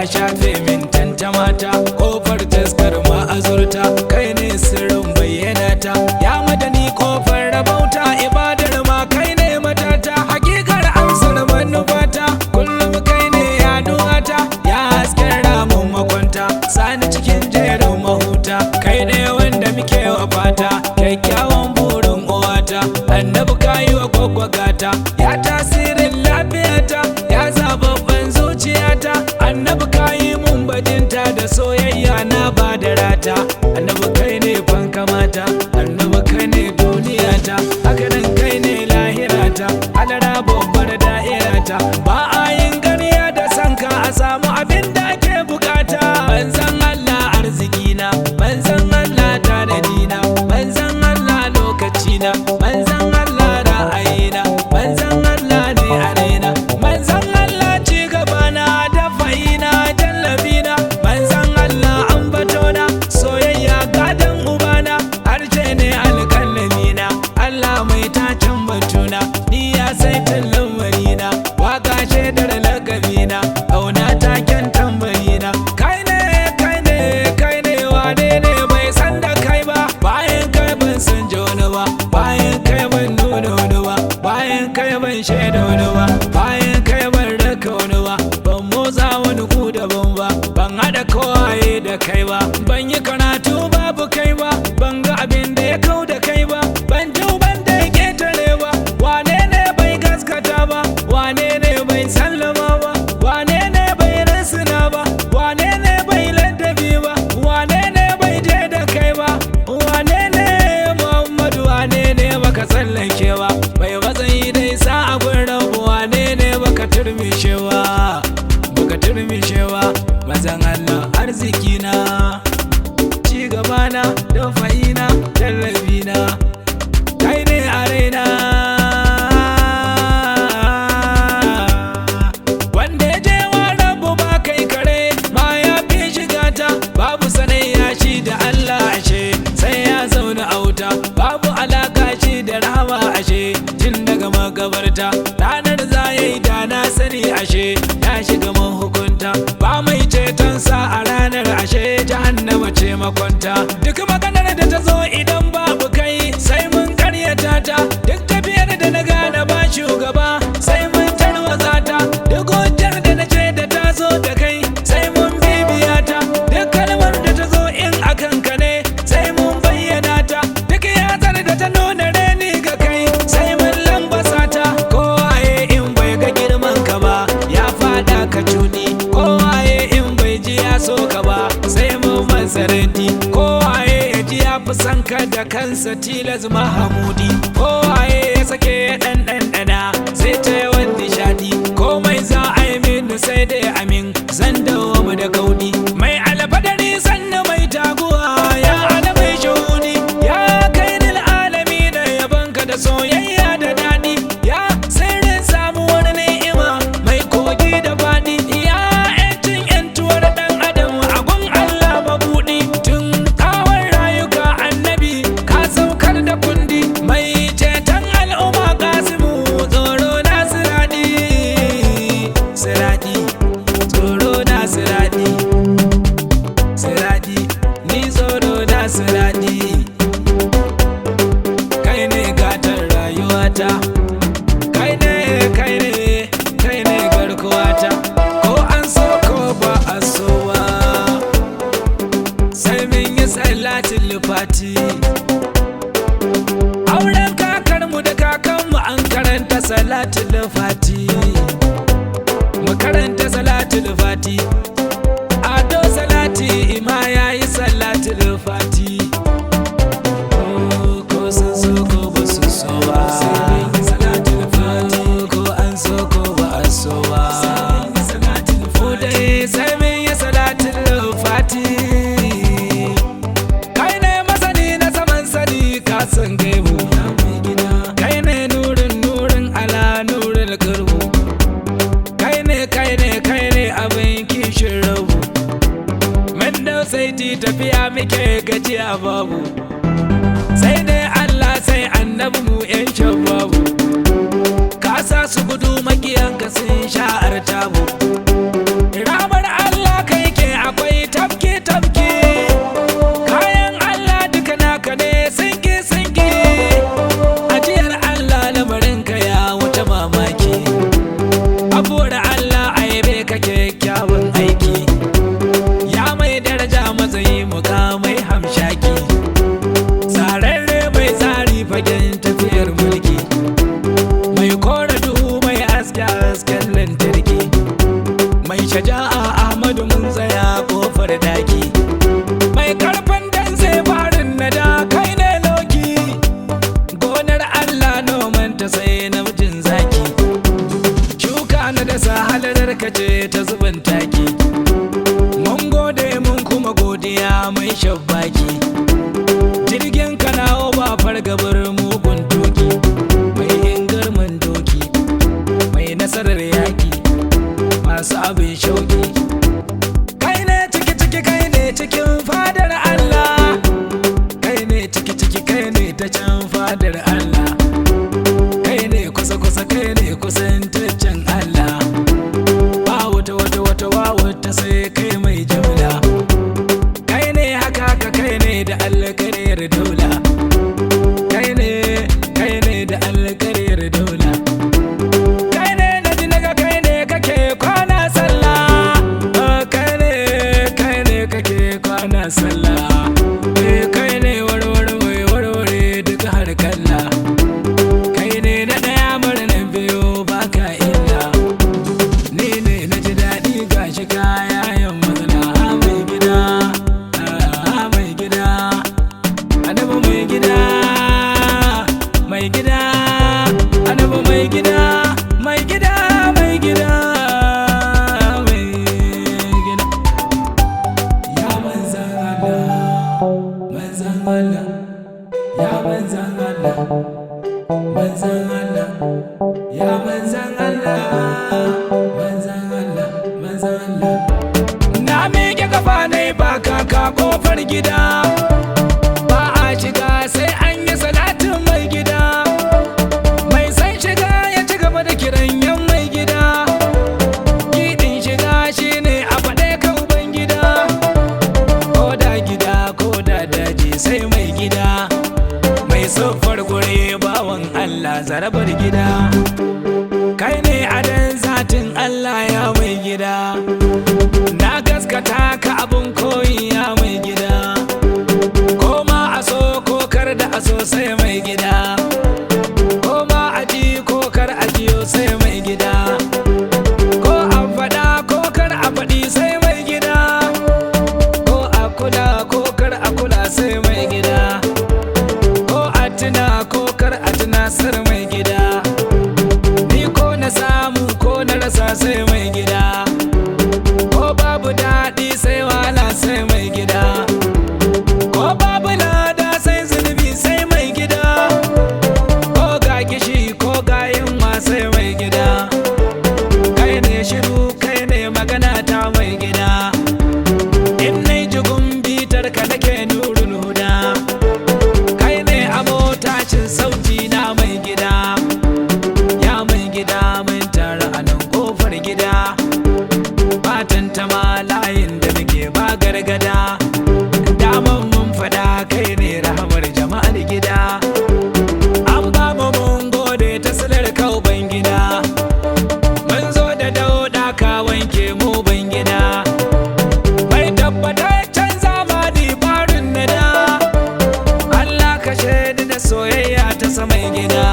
Shafe min tantamata, kofar taskar ma azurta, kai ne sirrin bayyana ta. Ya madani kofar rabauta, ibadar ma kai ne matata, hakikar amsar manufata, kullum kai ne yaduwata. Ya hasken ramun makwanta, sani cikin jerin mahuta, kai ne wanda muke wa fata, kyakkyawan burin uwata. Annabi kayi wa gwaggwagata, ya tasirin lafiyata, ya zababban zuciyata. Annabi kayi mun bajinta da soyayya na ba da rata. Annabi kai ne fankamata, annabi kai ne duniyata, haka nan kai ne lahirata, alara babbar da'irata. Ba a yin ƙarya da sanka a samu abin da ake bukata. Manzan Allah arzikina, manzan Allah tanadina, manzan Allah lokacina, manzan Allah ra'ayina, manzan Allah ne a raina, manzan Allah ci gabana da fa'ina jallabina, manzan Allah ambatona, soyayya gadon ubana, harshe ne alƙalamina. Allah mai tacin batuna, ni ya saitin lamarina, waka shaidar lakabina, ƙauna taken tambarina. Kai ne, kai ne, kai ne, wane ne bai san da kai ba? Bayan kai ban san jona ba, bayan kai ban nuna wani ba, bayan kai ban shaida wani ba, bayan kai ban raka wani ba, ban motsa wani ku daban ba, ban haɗa kowaye da kai ba, ban yi karatu babu kai ba, ban ga abin da ya kau da kai ba, ban ji ban da ya ƙetare ba. Wane ne bai gaskata ba? Wane ne bai sallama ba? Wane ne bai rasuna ba? Wane ne bai ladabi ba? Wane ne bai je da kai ba? Wane ne Muhammadu, wane ne baka tsallake ba? Bai matsayi dai sa abin rabu, wane ne baka turmishe ba, baka turmishe ba? Mazan Allah arziki na, ci gabana da fa'ina, tallafina, kai ne a raina. Wanda ya je wa rabu ba kai kare ma ya fi shiga ta, babu sanayya shi da Allah ashe sai ya zauna auta, babu alaka shi da rahama ashe tun daga makabarta. Ranar za ya yi da na sani ashe ya shiga mahukunta, ba mai ceton sa a ranar ashe jahannama ce makwanta. Duk maganar da ta zo idan babu kai sai mun karyata ta, duk tafiyar da na gane ba shugaba sai mun tarwatsa ta, duk hujjar da na ce da ta zo da kai sai mun bibiya ta, duk kalmar da ta zo in akan ka ne sai mun bayyana ta, duk yatsar da ta nuna reni ga kai sai mun lambasa ta. Kowaye in bai ga girman ka ba ya fada ka cuni, kowaye in bai ji ya so ka ba sai mun masarati, kowaye ya ji ya fi san ka da kansa tilas mahamudi, kowaye ya sake ya dan ɗanɗana sai ta yawan nishadi. Komai za a yi mini sai dai amin, zan dawo da kaudi mai alfadari sannu mai taguwa. Ya alamai shahudi, ya kai nil alami da yabanka da soyayya da daɗi, ya sirrin samuwar ni'ima mai kogi da faɗi, ya 'yancin 'yantuwar ɗan adam agun Allah mabuɗi, tun kawar rayuka annabi ka saukar da kundi, mai ceton al'umma kasimu tsoro na siradi, siradi tsoro na siradi, siradi ni tsoro na siradi. Kai ne gatar rayuwata, kai ne, kai ne, kai ne garkuwata, ko an so ko ba a so ba sai mun yi salatin lufati. Auren kakarmu da kakanmu an karanta salatin lufati, mu karanta salatin lufati. Ado salati ima yayi salatin lufati. Oh, ko sun so ko ba su so ba, ko an so ko ba a so ba, mu dai sai mun yi salatin lufati. Kai ne masani na saman sani, ka san gaibu, kai ne nurin nurin ala nurin kurbu, kai ne, kai ne, kai ne abin kishin rabu. Mun dau saiti tafiya muke gajiya babu, sai dai Allah sai annabi mu yan shababu. Ka sa su gudu makiyanka sun sha artabu. Ramar Allah Mai karfin dan sai farin nada, kai ne loki. Gonar Allah noman ta sai namijin zaki. Shuka na dasa halarar kace ta zubin taki. Mun gode, mun kuma godiya mai shabbaki. Jirgin kanawo ba fargabar mugun toki. Mai ingarman doki, mai nasarar yaki, masu abin shauki. Kai ne ciki ciki, kai ne cikin fadar Allah. Kai ne ciki ciki, kai ne ta can fadar Allah. Kai ne kusa kusa, kai ne kusantaccen Allah. Ba wata wata wata wa wata sai kai mai jimla. Kai ne haka ka, kai ne da alkariyar daula. Kai ne, kai ne da alkariyar daula. Kai ne na ji naga, kai ne kake kwana sallah. Ah, kai ne, kai ne kake kwana sallah. Eh, kai ne warware mai warware duka harkalla. Kai ne na ɗaya mara na biyu, baka illa. Ni ne na ji daɗi gashi kaya yan matsala. Ah, mai gida, ah, mai gida, annabi mai gida, mai gida, annabi mai gida, mai gida, mai gida, mai gida. Ya manzan Allah, manzan Allah, ya manzan Allah, manzan Allah, ya manzan Allah, manzan Allah, manzan Allah. Na miƙe kafa ne ba kaka kofar gida. Ba a shiga sai an yi salatin mai gida. Mai san shiga ya ci gaba da kiran yan mai gida. Kiɗin shiga shine a faɗe ka uban gida. Ko da gida ko da daji sai mai gida. Mai siffar gure bawan Allah zarabar gida. Kai ne adan zatin Allah ya mai gida. Na gaskata ka abun koyi ya mai gida. Ko ma a so ko kar da a so sai mai gida. Ko ma a ji ko kar a jiyo sai mai gida. Ko an faɗa ko kar a faɗi sai mai gida. Ko a kula ko kar a kula sai mai gida. Ko a tuna ko kar a tuna sar mai gida. Ni ko na samu ko na rasa sai mai gida. Ko babu daɗi sai wahala sai mai gida. Ko babu lada sai zunubi sai mai gida. Ko ga kishi ko ga yunwa sai mai gida. Kai ne shiru, kai ne magana ta mai gida. In nai jigun bitar ka nake nurul huda. Kai ne abotacin sauti na mai gida. Ya mai gida, mun tara a nan kofar gida. Ba tantama layin da muke ba gargada. Daman mun fada kai ne rahamar jama'ar gida. An ba mu mun gode ta silar kauban gida. Mun zo da dauɗa ka wanke mu ban gida. Mai tabbataccen zamani barin nada. Allah ka shaidi da soyayya ta saman gida.